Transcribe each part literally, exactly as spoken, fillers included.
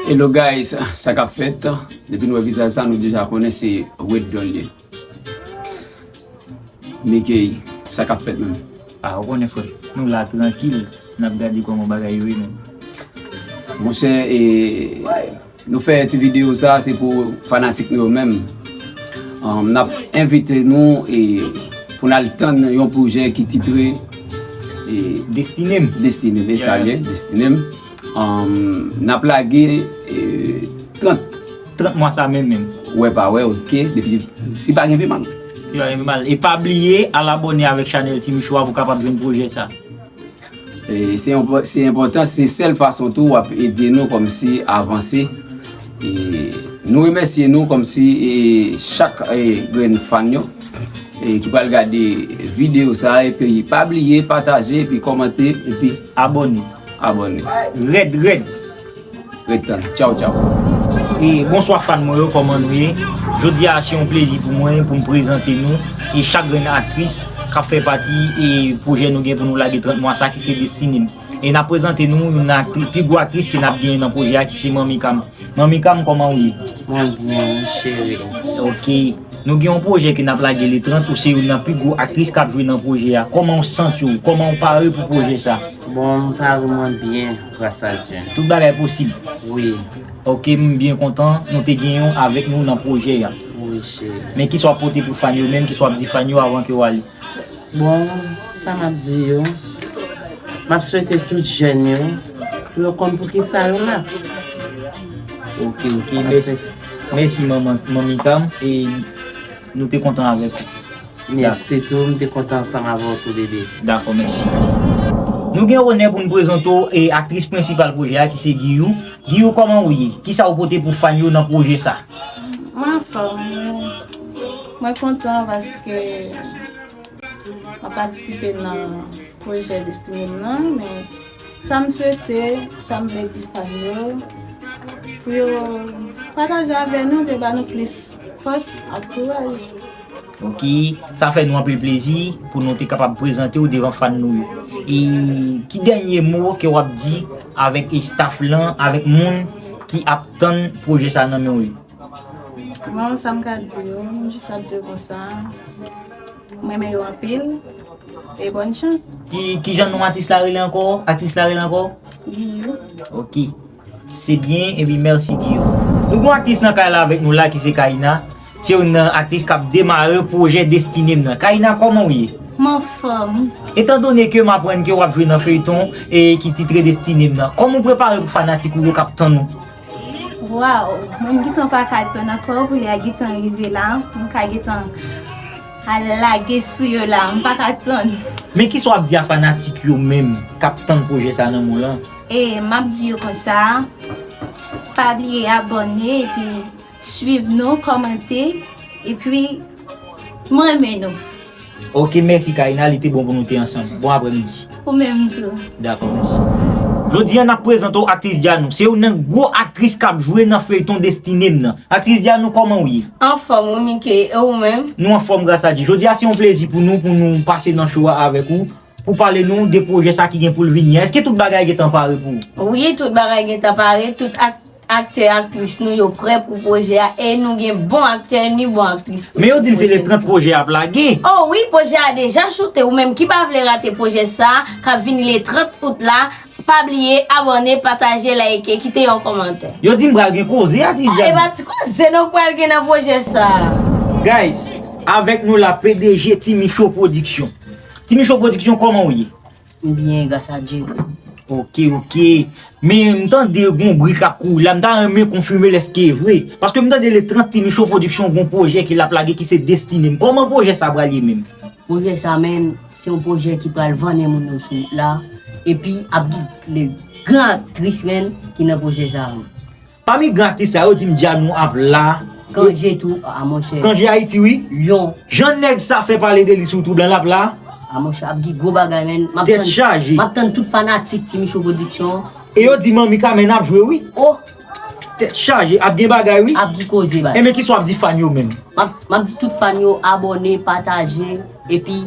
Hello guys, sa k ap fèt? Depi nou wè vizaj sa, nou deja konnen se Red Don li ye. Mickey, sa k ap fèt menm? Ah, ou konnen frè, nou la trankil, n ap gade kòman bagay yo ye menm. Monchè, e, nou fè ti videyo sa, se pou fanatik nou yo menm. Um, n ap envite nou e, pou n al tann yon pwojè ki titre e, Destine m. Destine m, e sa l ye, Destine m. Um, n ap lage e, trant. Trant mwa sa menm menm. Wè pa wè, ok. Depi, si pa gen pi mal. Si pa gen pi mal. E pa bliye al abòne avèk chanèl Ti Micho a pou w kapab jwenn pwojè sa. E, se yon, se enpòtan, se sèl fason tou w ap ede nou kòmsi avanse. E, nou remèsye nou kòmsi e, chak e, grenn fan yo e, ki pral gade videyo sa. Epi pa bliye pataje, epi kòmante, epi abòne. Abòne. Rèd, rèd. Ret tann. Tchaw, tchaw. E bonswa fan mwen yo, kòman nou ye? Jodi a se yon plezi pou mwen pou m prezante nou e chak grenn aktris k ap fè pati e pwojè nou gen pou nou lage trant mwa sa ki se Destine m. E n ap prezante nou youn nan aktri-, pi gwo aktris ke n ap genyen nan pwojè a ki se Manmi Cam. Manmi Cam, kòman ou ye? Mwen byen wi cheri. Ok. Nou gen yon pwojè ke n ap lage le trant, ou se youn nan pi gwo aktris k ap jwe nan pwojè a. Kòman w santi w? Kòman w pare pou pwojè sa? Bon, m pare mwen byen, gras a Dye. Tout bagay posib? Wi. Ok, m byen kontan nou te gen yon avèk nou nan pwojè a. Wi cheri. Men kisa w ap pote pou fan yo menm, kisa w ap di fan yo avan ke w ale? Bon, sa m ap di yo, m ap swete tout jèn yo pou yo konn poukisa yo la. Ok, ok, mèsi. Mèsi manman, Manmi Cam, e nou te kontan avèk ou. Mèsi tou, m te kontan ansanm avè w tou bebe. Dakò, mèsi. Nou gen onè pou n prezante w e aktris prensipal pwojè a ki se Guiyou. Guiyou, kòman ou ye? Kisa ou pote pou fan yo nan pwojè sa? Mwen anfòm, mwen kontan paske mwen patisipe nan pwojè Destine m nan, men sa m swete, sa m vle di fan yo, pou yo pataje avè nou, pou yo ba nou plis fòs ak kouraj. Ok, sa fè nou anpil plezi pou nou te kapab prezante w devan fan nou yo. E ki dènye mo ke w ap di avèk staff lan, avèk moun ki ap tann pwojè sa nan men w yo? Bon, sa m ka di yo, m jis ap di yo konsa, m renmen yo anpil, e bòn chans. Ki, ki jan non atis la rele ankò? Aktris la rele ankò? Guiyou. Ok. Se byen, epi mèsi Guiyou. Nou gen yon aktris nan kay la avèk nou la ki se Kaina. Se youn nan aktris k ap demare pwojè Destine m nan. Kaina, kòman w ye? M anfòm. Etandone ke m aprann ke w ap jwe nan feyton e ki titre Destine m nan, kòman w prepare pou fanatik ou yo k ap tann ou? Waw, mwen m gentan pa ka tann ankò pou lè a gentan rive la, m ka gentan al lage sou yo la, m pa ka tann. Men kisa w ap di a fanatik yo menm k ap tann pwojè sa nan men w lan? E m ap di yo konsa, pa bliye abòne epi swiv nou, kòmante, epi m renmen nou. Ok, mèsi Kaina, li te bon pou nou te ansanm. Bon aprèmidi. Ou menm tou. Dakò, mèsi. Jodi a n ap prezante w aktris Djanou. Se youn nan gwo aktris k ap jwe nan feyton Destine m nan. Aktris Djanou, kòman w ye? Anfòm wi Mickey, e ou menm? Nou anfòm gras a Dye. Jodi a se yon plezi pou nou, pou nou pase nan show a avèk ou, pou pale nou de pwojè sa ki gen pou l vini an. Èske tout bagay gentan pare pou ou? Wi, tout bagay gentan pare, tout ak- aktè, aktris nou yo prè pou pwojè a e nou gen bon aktè ni bon aktris tou. Men yo di m se le trant pwojè a ap lage. Oh wi, pwojè a deja choute. Ou menm ki pa vle rate pwojè sa a k ap vini le trant out la, pa bliye abòne, pataje, like, kite yon kòmantè. Yo di m pral gen koze, aktris Djanou. Ah, e pa ti koze non pral gen nan pwojè sa a. Guys, avèk nou la P D G Ti Micho Production. Ti Micho Production, kòman w ye? M byen, gras a Dye. Ok, ok. Men m tande gon bri k ap kouri la, m ta renmen konfime l èske e vre. Paske m tande le trant Ti Micho Production gon pwojè ke l ap lage ki se Destine m. Kòman pwojè sa pral ye menm? Pwojè sa menm, se yon pwojè ki pral vannen moun yo sou wout la. Epi ap gen le gran aktris menm ki nan pwojè sa menm. Pami gran aktris sa yo di m Djanou ap la. Kanje tou, a monchè. Kanje Ayiti wi. Lyon. Jan nèg sa fè pale de li sou YouTube lan, l ap la. A monchè, ap gen gwo bagay menm. M ap tann, tèt chaje, m ap tann tout fanatik Ti Micho Production. E yo di Manmi Cam ap jwe wi. Oh. Tèt chaje, ap gen bagay wi. Ap gen koze bagay. Enben kisa w ap di fan yo menm? M ap, m ap di tout fan yo abòne, pataje, epi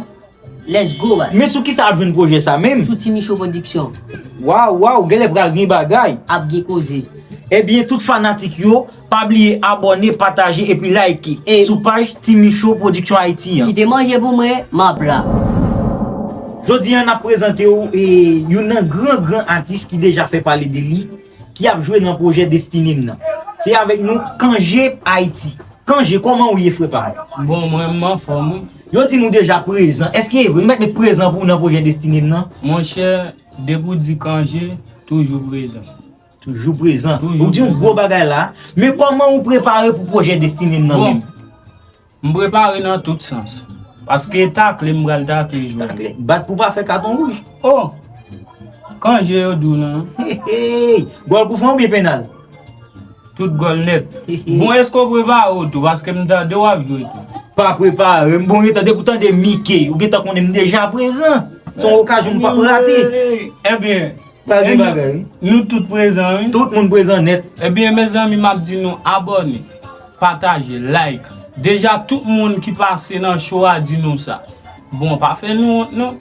let's go baz. Men sou kisa ap jwenn pwojè sa menm? Sou Ti Micho Production. Waw, waw, genlè pral gen bagay. Ap gen koze. Ebyen, tout fanatik yo, pa bliye abòne, pataje epi like sou paj Timmy Show Production Haïti an. Kite manje pou mwen, m ap la. Jodi a, n ap prezante w e, youn nan gran, gran atis ki deja fè pale de li, ki ap jwe nan pwojè Destine m nan. Se avèk nou, Kanje Haïti. Kanje, kòman ou ye, frè pa m? Bon, mwen, m anfòm, wi. Yo di nou deja prezan. Èske e vre? M mèt met prezan pou ou nan pwojè Destine m nan? Monchè, depi w di Kanje, toujou prezan. Toujou prezan. Toujou prezan. Ou di yon gwo bagay la. Men kòman ou prepare pou pwojè Destine m nan menm? Bon, m prepare nan tout sans. Paske takle, m pral takle jodi. Takle. Bat pou pa fè katon wouj. Oh! Kanje yo di w nan. Hey, hey. Gòl kou fran oubyen penal? Tout gòl nèt. Bon, èske w prepare w tou? Paske m tande w ap jwe tou. Pa prepare m. Bon, gentan depi w tande Mike, ou gentan konnen m deja prezan. Se yon okazyon m p ap rate. Ebyen, pral gen bagay, wi. Nou tout prezan, wi. Tout moun prezan nèt. Ebyen, mezanmi, m ap di nou abòne, pataje, like. Deja, tout moun ki pase nan show a di nou sa. Bon, pa fè nou wont, non.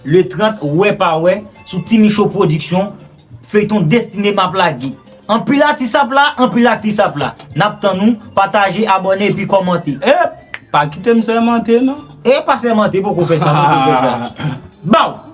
Le trant, wè pa wè, sou Timmy Show Production, feyton Destine m ap lage. Anpil atis ap la, anpil aktris ap la. N ap tann ou, pataje, abòne epi kòmante. E, pa kite m sèmante, non. E pa sèmante, poko fè sa, poko fè sa. Baw!